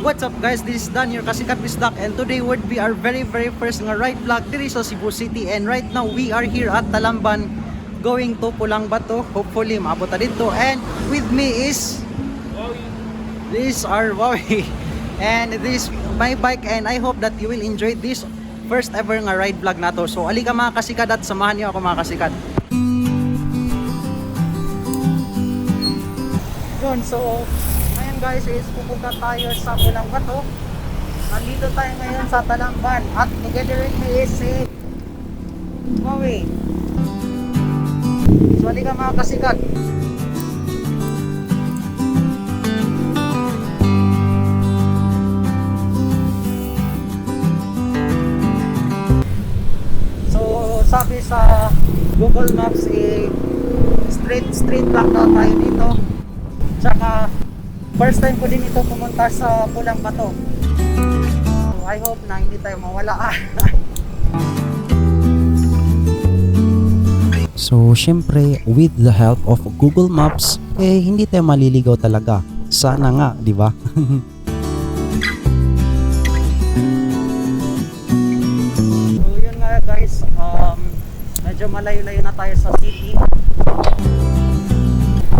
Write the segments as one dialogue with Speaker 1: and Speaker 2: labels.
Speaker 1: What's up guys, this is Dan, your Kasikat Bisdak, and today would be our very first nga ride vlog diri sa Cebu City. And right now we are here at Talamban going to Pulang Bato. Hopefully maabot na dito. And with me is this our Wowie and this my bike, and I hope that you will enjoy this first ever nga ride vlog nato. So ali ka mga kasikat at samahan niyo ako mga kasikat. Yun, so ngayon guys is pupunta tayo sa Pulang Bato. Nandito tayo ngayon sa Talamban at together with me is si Wowie. So ali ka mga kasikat. Sabi sa Google Maps straight lang daw tayo dito. Tsaka first time ko din ito pumunta sa Pulang Bato. So I hope na hindi tayo mawala.
Speaker 2: So syempre with the help of Google Maps hindi tayo maliligaw talaga. Sana nga, di ba?
Speaker 1: Guys, medyo malayo-layo na tayo sa city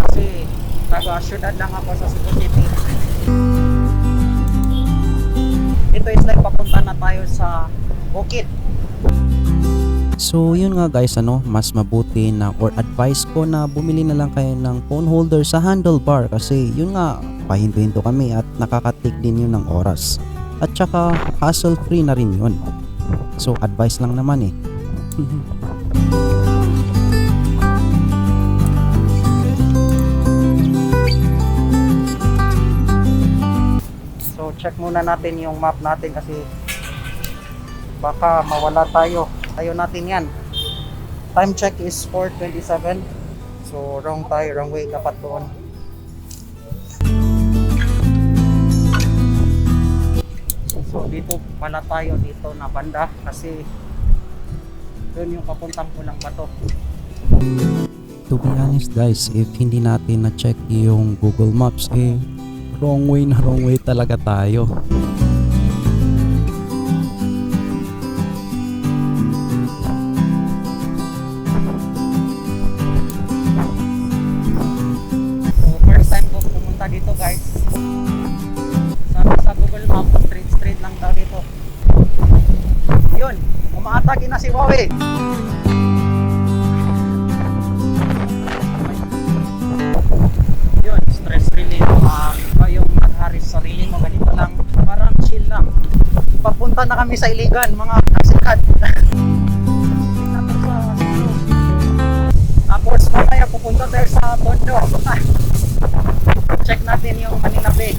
Speaker 1: kasi taga-syudad lang ako sa Cebu City. Ito is like papunta na tayo sa bukid.
Speaker 2: So yun nga guys, mas mabuti na or advice ko na bumili na lang kayo ng phone holder sa handlebar kasi yun nga, pahinto-hinto kami at nakakatik din yun ng oras. At saka hassle free na rin yun. So advice lang naman eh.
Speaker 1: So check muna natin yung map natin kasi baka mawala tayo. Tayo natin yan. Time check is 4:27. So wrong way, dapat doon. So dito pala tayo, dito na banda kasi doon yung papuntang Pulang Bato.
Speaker 2: To be honest guys, if hindi natin na-check yung Google Maps wrong way talaga tayo.
Speaker 1: So first time ko pumunta dito guys. Sabi sa Google Maps, straight lang daw dito. Yun, umaatake na si Wowie. Yun, stress relief. Yung magharis sarili mo, ganito lang. Parang chill lang. Papunta na kami sa Iligan, mga kasikat. Tapos mamaya pupunta tayo sa Tondo. Check natin yung Manila Bay.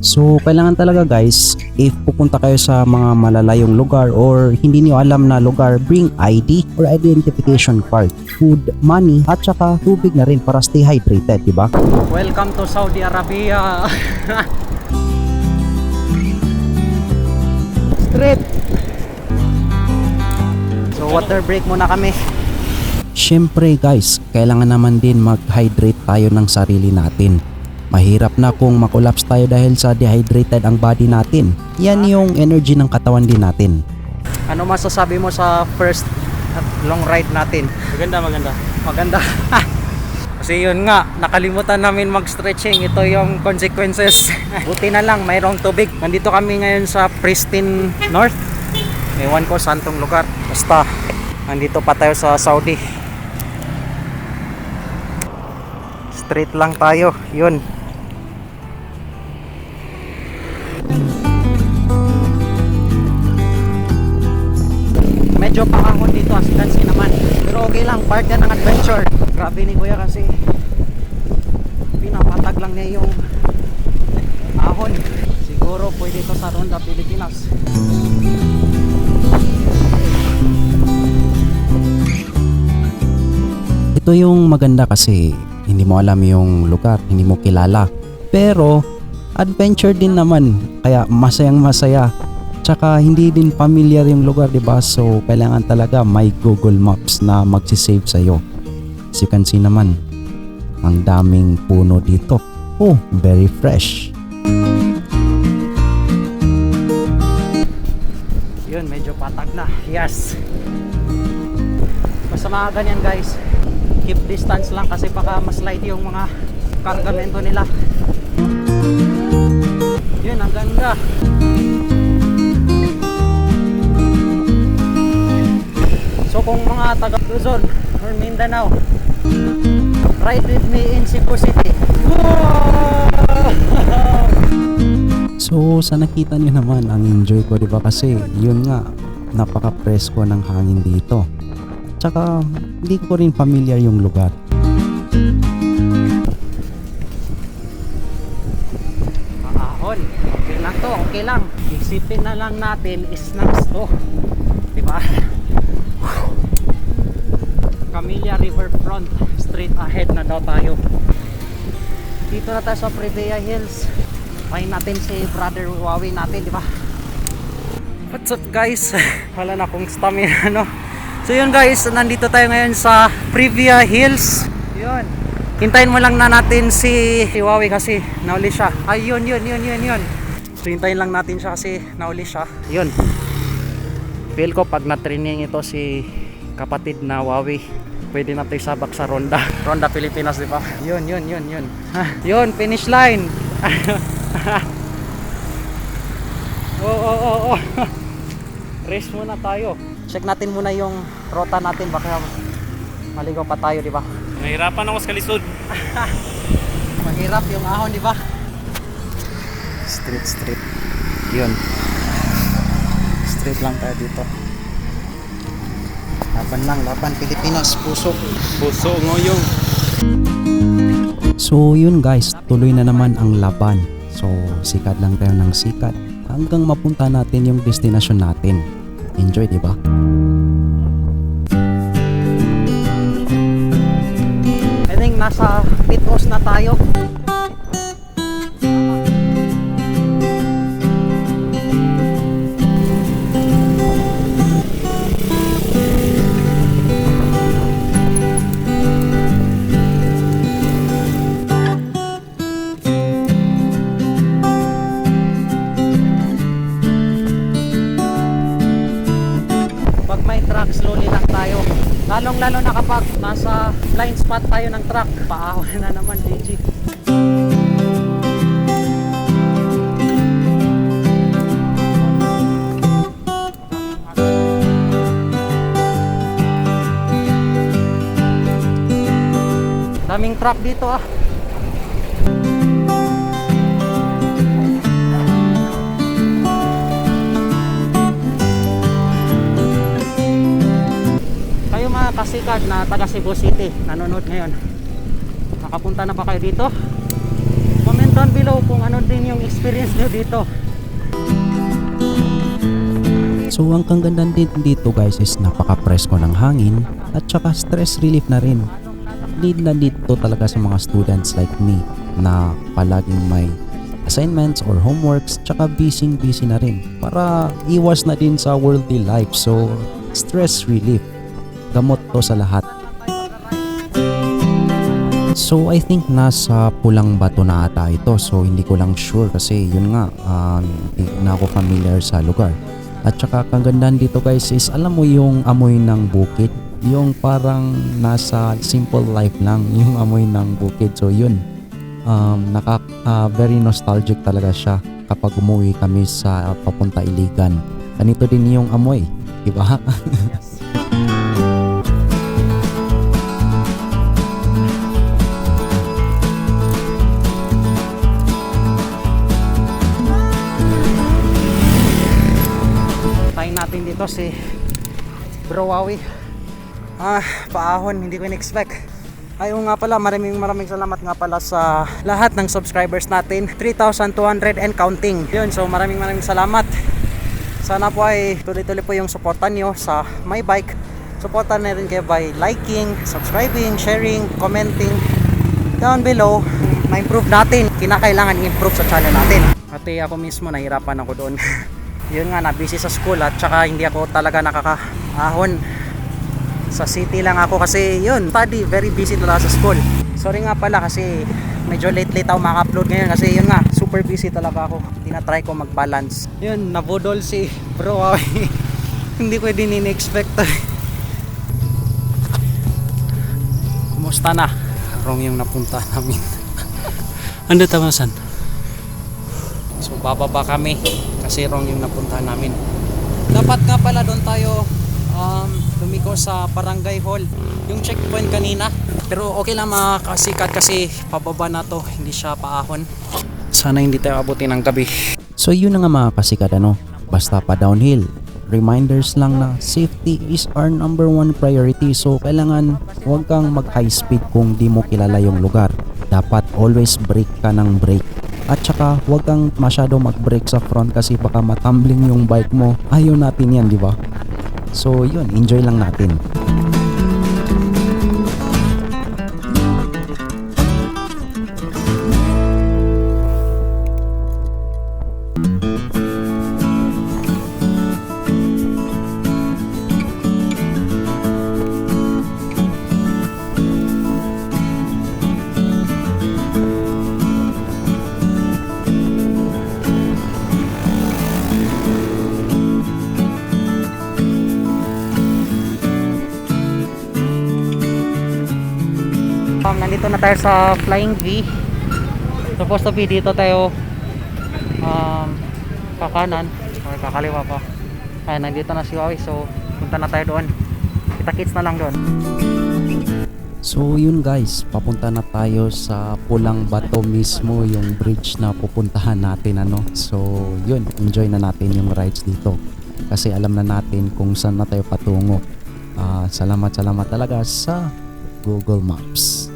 Speaker 2: So kailangan talaga guys, if pupunta kayo sa mga malalayong lugar or hindi niyo alam na lugar, bring ID or identification card, food, money, at saka tubig na rin para stay hydrated, di ba?
Speaker 1: Welcome to Saudi Arabia. Straight. So water break muna kami.
Speaker 2: Syempre guys, kailangan naman din mag-hydrate tayo ng sarili natin. Mahirap na kung makolaps tayo dahil sa dehydrated ang body natin. Yan yung energy ng katawan din natin.
Speaker 1: Ano masasabi mo sa first at long ride natin? Maganda. Kasi yun nga, nakalimutan namin mag-stretching. Ito yung consequences. Buti na lang, mayroong tubig. Nandito kami ngayon sa Pristine North. Ewan ko saan tong lugar. Basta, nandito pa tayo sa Saudi. Straight lang tayo. Yun. Medyo pangahon dito, asidansi naman. Pero okay lang, part yan ng adventure. Grabe ni Kuya kasi pinapatag lang niya yung ahon. Siguro pwede ito sa Ronda Pilipinas.
Speaker 2: Ito yung maganda kasi hindi mo alam yung lugar, hindi mo kilala. Pero adventure din naman, kaya masayang masaya. Tsaka hindi din familiar yung lugar, diba? So kailangan talaga may Google Maps na magsisave sa'yo. As you can see naman, ang daming puno dito. Oh, very fresh.
Speaker 1: medyo patag na. Yes. Basta mga ganyan guys, keep distance lang kasi baka maslide yung mga kargamento nila. Yun, ang ganda. So kung mga taga Luzon or Mindanao, ride with me in Cebu City.
Speaker 2: So sa nakita nyo naman ang enjoy ko, diba? Kasi yun nga, napaka-presko ng hangin dito. Tsaka hindi ko rin familiar yung lugar.
Speaker 1: Ahon, okay lang to, okay lang. Isipin na lang natin, snacks to, diba? Camellia Riverfront, straight ahead na daw tayo. Dito na tayo sa Prevea Hills. Find natin si brother Huawei natin, diba? What's up guys? Wala na akong stamina, no? So yun guys, nandito tayo ngayon sa Prevea Hills. Yun. Hintayin mo lang na natin si Huawei kasi nauli siya. Ay, yun. So hintayin lang natin siya kasi nauli siya. Yun. Feel ko pag na-training ito si kapatid na Huawei, pwede natin sabak sa Ronda. Ronda Pilipinas, di ba? Yun. Yun, finish line. Oh. Race muna tayo. Check natin muna yung rota natin, baka maligaw pa tayo, di ba?
Speaker 3: Nahirapan ako sa kalisod.
Speaker 1: Mahirap yung ahon, di ba?
Speaker 2: Straight. Yun. Straight lang tayo dito.
Speaker 1: Laban Pilipinas, puso.
Speaker 3: Puso ngoyong.
Speaker 2: So yun guys, tuloy na naman ang laban. So sikat lang tayo ng sikat hanggang mapunta natin yung destination natin. Enjoy, di ba?
Speaker 1: I think nasa Pitos na tayo. Slowly lang tayo, lalong lalo na kapag nasa blind spot tayo ng truck. Paahon na naman, DG. Daming truck dito ah. Kasikat na taga Cebu City nanonood ngayon, nakapunta na ba kayo dito? Comment down below kung ano din yung experience nyo dito.
Speaker 2: So ang kagandaan din dito guys is napaka-presko ng hangin at saka stress relief na rin. Need na dito talaga sa mga students like me na palaging may assignments or homeworks, tsaka busy na rin para iwas na din sa worldly life. So stress relief, gamot to sa lahat. So I think nasa Pulang Bato na ata ito. So hindi ko lang sure kasi yun nga, hindi na ako familiar sa lugar. At saka kagandahan dito guys is alam mo yung amoy ng bukid, yung parang nasa simple life lang yung amoy ng bukid. So yun, very nostalgic talaga siya kapag umuwi kami sa papunta Iligan. Ganito din yung amoy, diba?
Speaker 1: Natin dito si Bro Huawei. Paahon, hindi ko in-expect. Ayun nga pala, maraming salamat nga pala sa lahat ng subscribers natin, 3,200 and counting. Yun, so maraming salamat. Sana po ay tuloy-tuloy po yung supportan nyo sa my bike. Supportan na rin kayo by liking, subscribing, sharing, commenting down below. Ma-improve natin, kinakailangan i-improve sa channel natin. Pati ako mismo nahirapan ako doon. Yun nga, na busy sa school at saka hindi ako talaga nakakaahon. Sa city lang ako kasi yun, study, very busy talaga sa school. Sorry nga pala kasi medyo late ako maka-upload ngayon kasi yun nga, super busy talaga ako. Tinatry ko mag-balance. Yun, nabudol si Bro Huawei. Hindi ko din in-expect to.
Speaker 2: Kumusta na? Wrong yung napunta namin. Ano tamasan? So bababa kami kasi wrong yung napunta namin.
Speaker 1: Dapat nga pala doon tayo lumiko sa Barangay Hall, yung checkpoint kanina. Pero okay lang mga kasikat kasi pababa na to, hindi siya paahon. Sana hindi tayo abutin ng gabi.
Speaker 2: So yun na nga mga kasikat ano, basta pa downhill. Reminders lang na safety is our number one priority. So kailangan huwag kang mag high speed kung di mo kilala yung lugar. Dapat always brake ka ng brake. At saka huwag kang masyado mag-brake sa front kasi baka matumbling yung bike mo. Ayaw natin yan, di ba? So yun, enjoy lang natin.
Speaker 1: Nandito na tayo sa Flying V. Supposed to be dito tayo kakanan or kakaliwa pa. Ay, nandito na si Wawi, so punta na tayo doon. Kita-kits na lang doon.
Speaker 2: So yun guys, papunta na tayo sa Pulang Bato mismo, yung bridge na pupuntahan natin ano. So yun, enjoy na natin yung rides dito. Kasi alam na natin kung saan na tayo patungo. Salamat talaga sa Google Maps.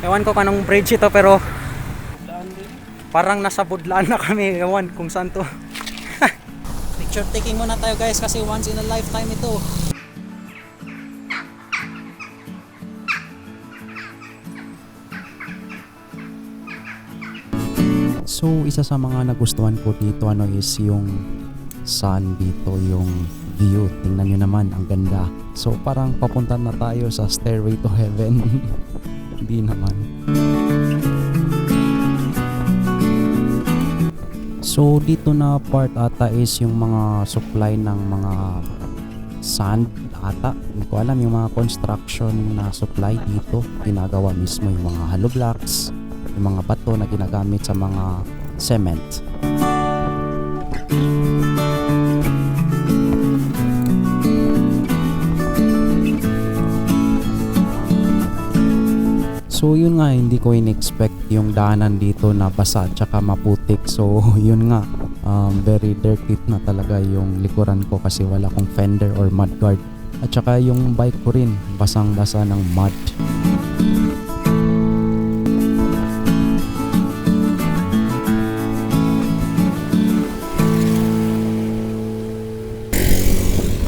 Speaker 1: Ewan ko kanong bridge ito pero parang nasa Budlaan na kami. Ewan kung saan to. Picture taking muna tayo guys kasi once in a lifetime ito.
Speaker 2: So isa sa mga nagustuhan ko dito ano is yung sun dito, yung view. Tingnan nyo naman, ang ganda. So parang papunta na tayo sa Stairway to Heaven. Hindi naman. So dito na part ata is yung mga supply ng mga sand ata. Hindi ko alam, yung mga construction na supply dito. Ginagawa mismo yung mga hollow blocks, yung mga bato na ginagamit sa mga cement. So yun nga, hindi ko in-expect yung daanan dito na basa at saka maputik. So yun nga, very dirty na talaga yung likuran ko kasi wala akong fender or mudguard. At saka yung bike ko rin, basang-basa ng mud.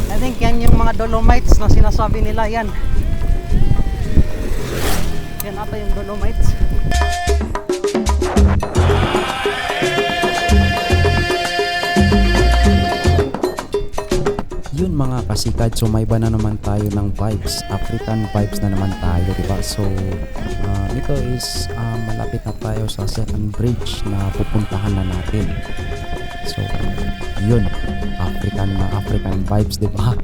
Speaker 1: I think yan yung mga Dolomites na sinasabi nila, yan. Yan ata yung Dolomites.
Speaker 2: Yun mga kasikad, so may iba na naman tayo ng vibes, African vibes na naman tayo, diba? So ito is malapit na tayo sa second bridge na pupuntahan na natin. So yun, African vibes, diba?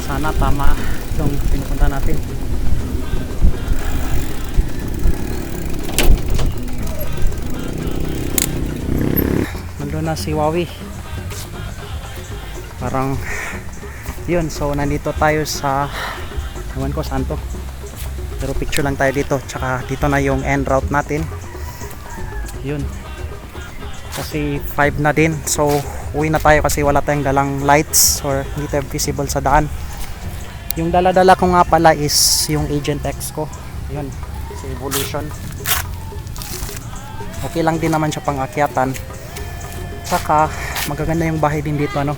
Speaker 1: Sana tama itong pinupunta natin. Nandun na si Wawi. Parang yun, so nandito tayo sa, ewan ko saan to, pero picture lang tayo dito. Tsaka dito na yung end route natin. Yun, kasi 5 na din, so uwi na tayo kasi wala tayong dalang lights or hindi tayo visible sa daan. Yung dala-dala ko nga pala is yung Agent X ko. Yun, si Evolution. Okay lang din naman siya pang akyatan. Saka magaganda yung bahay din dito, ano.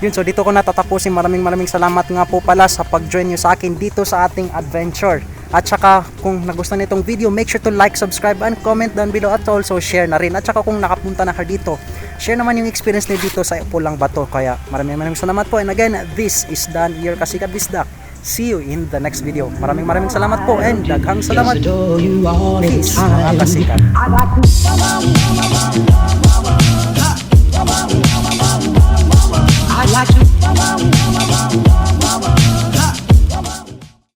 Speaker 1: Yun, so dito ko natatapusin. Maraming salamat nga po pala sa pag-join nyo sa akin dito sa ating adventure. At saka kung nagustuhan nitong video, make sure to like, subscribe, and comment down below, at also share na rin. At saka kung nakapunta na ka dito, share naman yung experience niyo dito sa Pulang Bato. Kaya maraming salamat po, and again, this is Dan, your Kasikat Bisdak. See you in the next video. Maraming salamat po, and daghang salamat. Peace, mga kasikat.
Speaker 4: I like to